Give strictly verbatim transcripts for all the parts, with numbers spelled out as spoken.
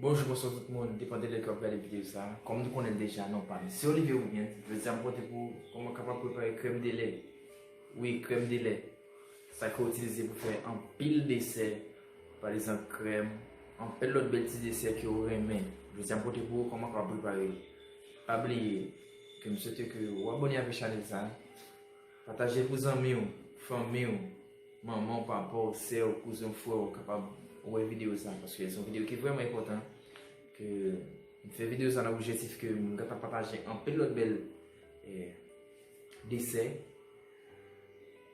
Bonjou, bonswa tout moun, depann de lè ke w ap gade videyo sa a. Kòm nou konnen l deja, non pa m se Olivier Williams. Jodi a m pote pou ou kòman w kapab prepare krèm de lè. Wi, krèm de lè. Sa ke w itilize pou fè anpil desè, pa egzanp krèm, anpil lòt bèl ti desè ke w renmen. Jodi a m pote pou ou kòman w kapab prepare l. Pa bliye ke m swete ke w abòne avèk chanèl sa a. Pataje l pou zanmi w, fanmi w, manman w, papa w, sè w, kouzen w, frè w kapab wè videyo sa a, paske se yon videyo ki vrèman enpòtan, ke m fè videyo sa nan objektif ke m gentan pataje anpil lòt bèl, eh, desè,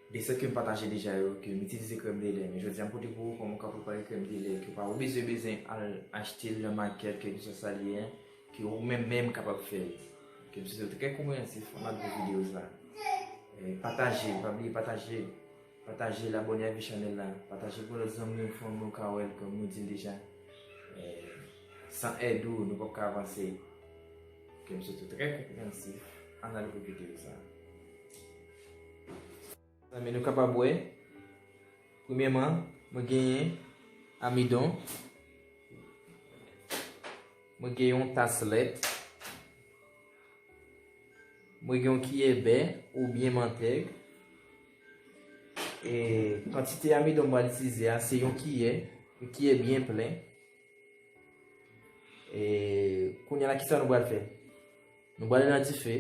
desè ke m pataje deja yo, ke m itilize krèm de lè. Men jodi a m pote pou ou kòman w ka prepare krèm de lè, ke w pa bezwen, bezwen al achte l nan makèt, kèlkeswa sa l ye, ke ou menm menm kapab fè l. Ke m se trè konpreyansif ann al pou videyo sa. Eh, pataje l, pa bliye pataje l. Pataje l, abòne avèk chanèl la. Pataje l pou lòt zanmi w, fanmi w ka wè l, kòm nou di l deja. Eh, san èd ou, nou p ap ka avanse. Ke m se trè konpreyansif ann al pou videyo sa. Zanmi, nou kapab wè. Premyèman, mwen genyen amidon. Mwen gen yon tas lèt. Mwen gen yon kiyè bè oubyen mantèg. E kantite amidon m pral itilize a, se yon kiyè, yon kiyè byen plen. E kounye a la, kisa nou pral fè? Nou pral nan dife.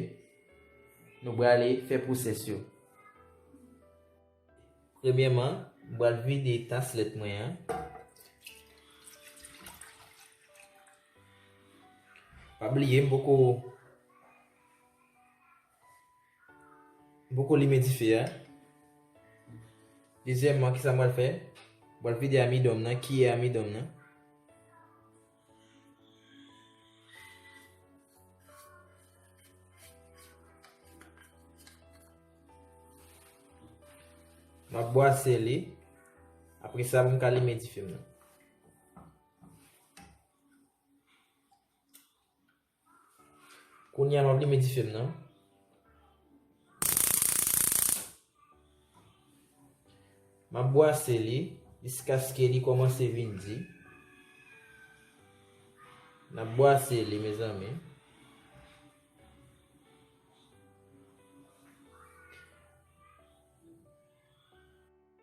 Nou prale fè pwosès yo. Premyèman, m pral vide tas lèt mwen an. Pa bliye, m poko, m poko limen dife a. Dezyèmman, kisa m pral fè? M pral vide amidon m nan, kiyè amidon m nan. M ap bwase li. Apre sa, pou m ka limen dife m nan. Kounye a, m ap limen dife m nan. M ap bwase li jiskaske li kòmanse vin di. N ap bwase li, mezanmi.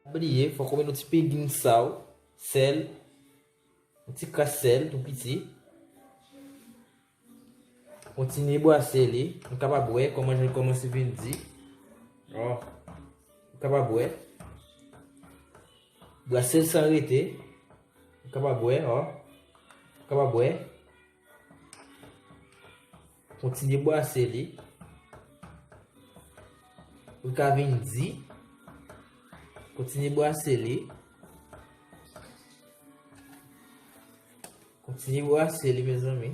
Pa bliye, fòk ou met yon ti pegin saw, sèl, yon ti kras sèl, tou piti. Kontinye bwase li. Nou kapab wè kòman jan l kòmanse vin di. Ò. Nou kapab wè. Bwase l san rete. Nou kapab wè, ò. Nou kapab wè. Kontinye bwase li. Pou l ka vin di. Kontinye bwase li. Kontinye bwase li, mezanmi.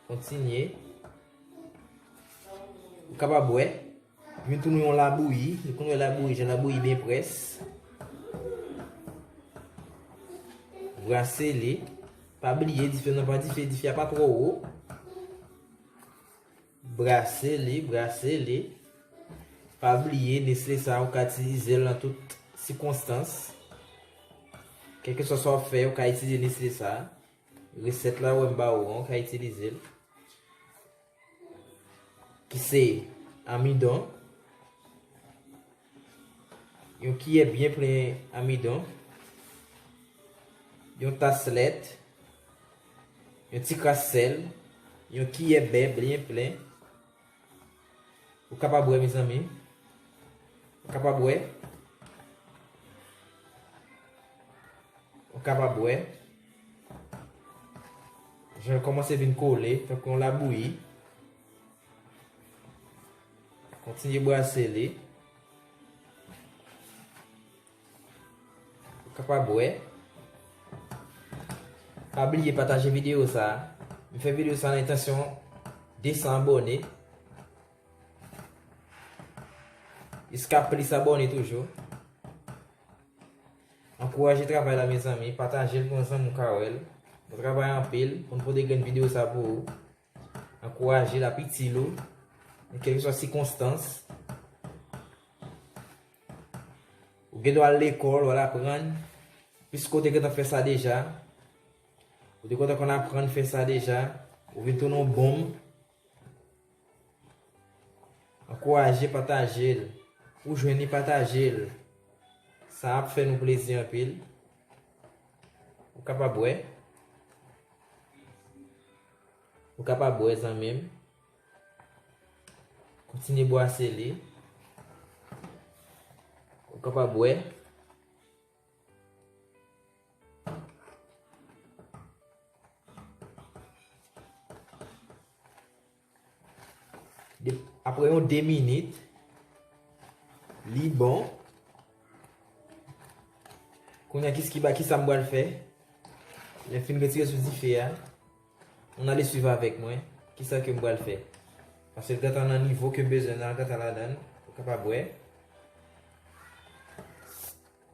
Kontinye. Ou kapab wè. Vin tounen yon labouyi. Nou konn wè labouyi, jan labouyi byen près. Brase li. Pa bliye, dife nan pa dife, dife a pa twò wo. Brase li, brase li. Pa bliye, Nestlé sa, ou ka itilize l nan tout sikonstans. Kèlkeswa sa w ap fè, ou ka itilize Nestlé sa. Resèt la, ou wè m ba ou an, ou ka itilize l. Ki se amidon. Yon kiyè byen plen amidon. Yon tas lèt. Yon ti kras sèl. Yon kiyè bè byen plen. Ou kapab wè, mezanmi. Ou kapab wè. Ou kapab wè. Jan l kòmanse vin kole, tankou yon labouyi. Kontinye bwase li. Ou kapab wè. Pa bliye pataje videyo sa a. M fè videyo sa a nan entansyon de san abòne. Jiska plis abòne toujou. Ankouraje travay la, mezanmi. Pataje l pou yon zanmi w ka wè l. Nou travay anpil pou n pote grenn videyo sa pou ou. Ankouraje l, l ap itil ou nan kèlkeswa sikonstans. Ou gen dwa al lekòl, w al aprann. Piske w te gentan fè sa deja. Ou te kontan konn aprann fè sa deja, ou vin tounen yon bonm. Ankouraje, pataje l. Ou jwenn li, pataje l. Sa ap fè nou plezi anpil. Ou kapab wè. Ou kapab wè, zanmi m. Kontinye bwase li. Ou kapab wè. De, apre yon de minit, li bon. Kounye a, kis-, ki ba, kisa m pral fè? Lè m fin retire sou dife a, ann ale swiv avèk mwen. Kisa ke m pral fè? Paske l gentan nan nivo ke m bezwen nan, l gentan ladan l. Ou kapab wè.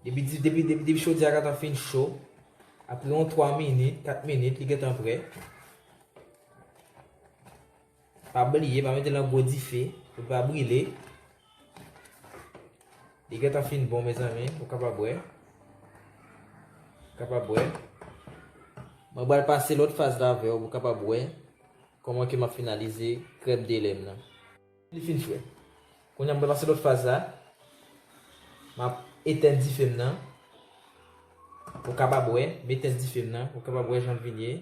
Depi, depi, depi, depi chodi a gentan fin cho, apre yon twa minit, kat minit, li gentan prè. Pa bliye, pa mete l nan gwo dife, pou l pa brile. Li gentan fin bon, mezanmi, ou kapab wè. Ou kapab wè. Mwen pral pase lòt faz la avè w, ou kapab wè kòman ke m ap finalize krèm de lè m nan. Li fin frèt. Kounye a, m pral pase lòt faz la. M ap etenn dife m nan. Ou kapab wè, m etenn dife m nan. Ou kapab wè jan l vin ye.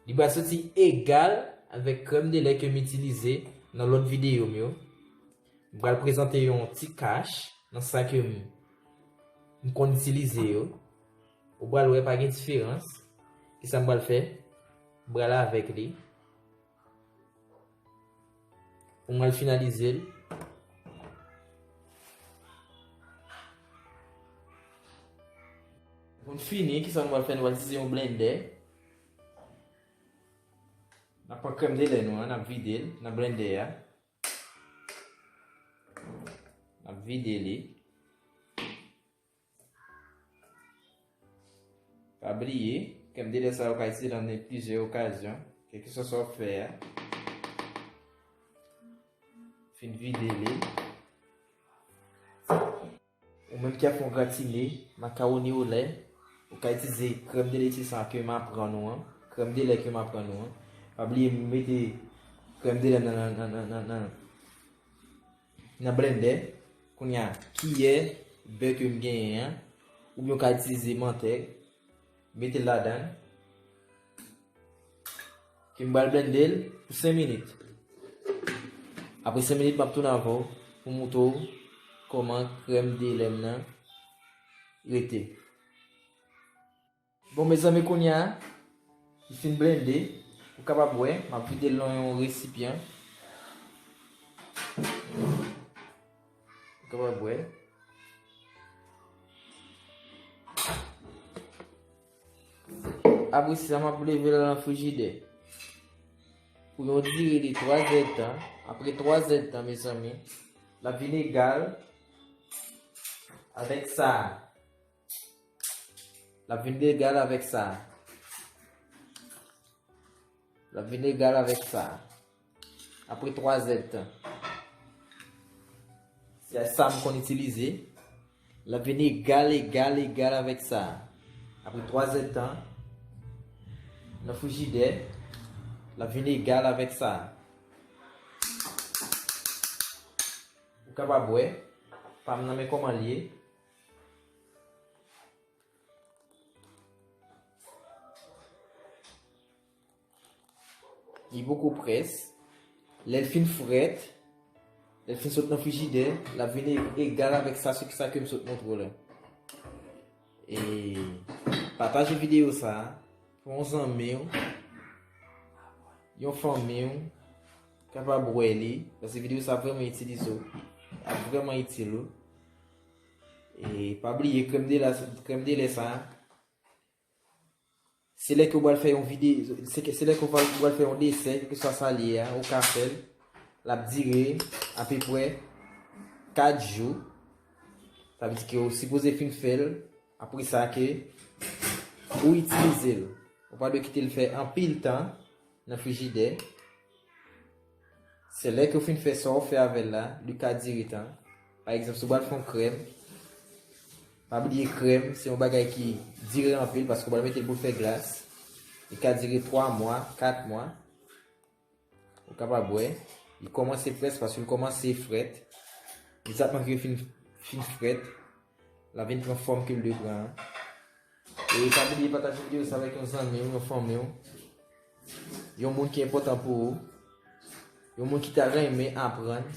Li pral soti egal avèk krèm de lè ke m itilize nan lòt videyo m yo. M pral prezante yon ti kach nan sa ke m, m konn itilize yo. Ou pral wè pa gen diferans. Kisa m pral fè? M pral avèk li. Pou mwen finalize l. Pou n fini, kisa nou pral fè? Nou pral itilize yon blendè. N ap pran krèm de lè nou an, n ap vide l nan blendè a. N ap vide li. Pa bliye, krèm de lè sa yo ka itilize nan plizyè okazyon, kèlkeswa sa w ap fè a. Fin vide li. Ou menm ki ap fè yon gratine makawoni olè, ou ka itilize krèm de lè sa ke m aprann ou an, krèm de lè ke m aprann ou an. Pa bliye mete krèm de lè nan, nan, nan, nan, nan, nan blendè. Kounye a, kiyè bè ke m genyen an, oubyen w ka itilize mantèg, mete l ladan l. Ke m pral blende l pou senk minit. Apre senk minit, m ap tounen avè w pou montre w kòman krèm de lè m nan rete. Bon, mezanmi, kounye a, li fin blende. Ou kapab wè, m ap vide l nan yon resipyan. Ou kapab wè. Apre sa, m ap leve l nan frijidè pou yon dire de twa zèdtan. Apre twa zèdtan, mezanmi, l ap vin egal avèk sa a. L ap vin egal avèk sa a. L ap vin egal avèk sa a. Apre twa zèdtan. Se sa m konn itilize. L ap vin egal, egal, egal avèk sa a. Apre twa zèdtan, nan frijidè, l ap vin egal avèk sa a. Ou kapab wè, pa m nan men kòman l ye. Li poko près. Lè l fin frèt, lè l fin sot nan frijidè, l ap vin e-, egal avèk sa, sa ke m sot montre w la. E pataje videyo sa a pou yon zanmi w, yon fanmi w, kapab wè li, paske videyo sa a vrèman itilize w, ap vrèman itil ou. E pa bliye krèm de lè, krèm de lè sa a, se lè ke w pral fè yon vide-, se ke, se lè ke w pral, w pral fè yon desè, kèlkeswa sa l ye a, ou ka fè l. L ap dire apeprè kat jou. Sa vle di ke w sipoze fin fè l apre sa ke ou itilize l. Ou pa dwe kite l fè anpil tan nan frijidè. Se lè ke w fin fè sa w fè avè l la, li ka dire tan. Pa egzanp, si w pral fè yon krèm, Pa bliye krèm, se yon bagay ki dire anpil paske w pral mete l pou l fè glas. Li ka dire twa mwa, kat mwa. Ou kapab wè, li kòmanse près paske li kòmanse frèt. Egzakteman ke li fin, fin frèt, l ap vin pran fòm ke l dwe pran an. E pa bliye pataje videyo sa avèk yon zanmi w, yon fanmi w, yon moun ki enpòtan pou ou, yon moun ki ta renmen aprann.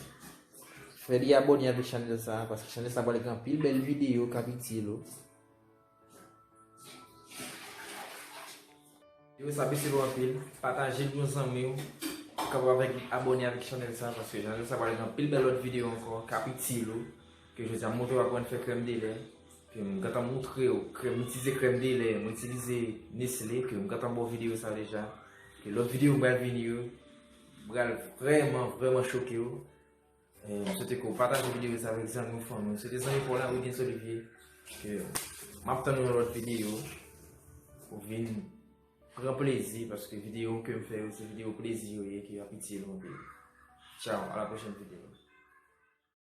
Fè li abòne avèk chanèl sa, paske chanèl sa pral gen anpil bèl videyo k ap itil ou. Videyo sa bese lou anpil, pataje l pou yon zanmi w, ou kapab avèk li abòne avèk chanèl sa, paske chanèl sa pral gen anpil bèl lòt videyo ankò k ap itil ou, ke jodi a m montre w aprann fè krèm de lè, ke m gentan montre w, krèm, m itilize krèm de lè, m itilize Nestlé, ke m gentan ba w videyo sa deja, ke lòt videyo m pral vini yo, pral vrèman, vrèman choke w. Eh, m swete ke w pataje videyo sa avèk zanmi w, fanmi w. M swete zanmi pa w la, Wilgens Olivier, ke m ap tann ou nan lòt videyo. Ou vin pran plezi, paske videyo ke m fè yo, se videyo plezi yo ye, ke y ap itil ou anpil. Tchao, à la prochaine vidéo.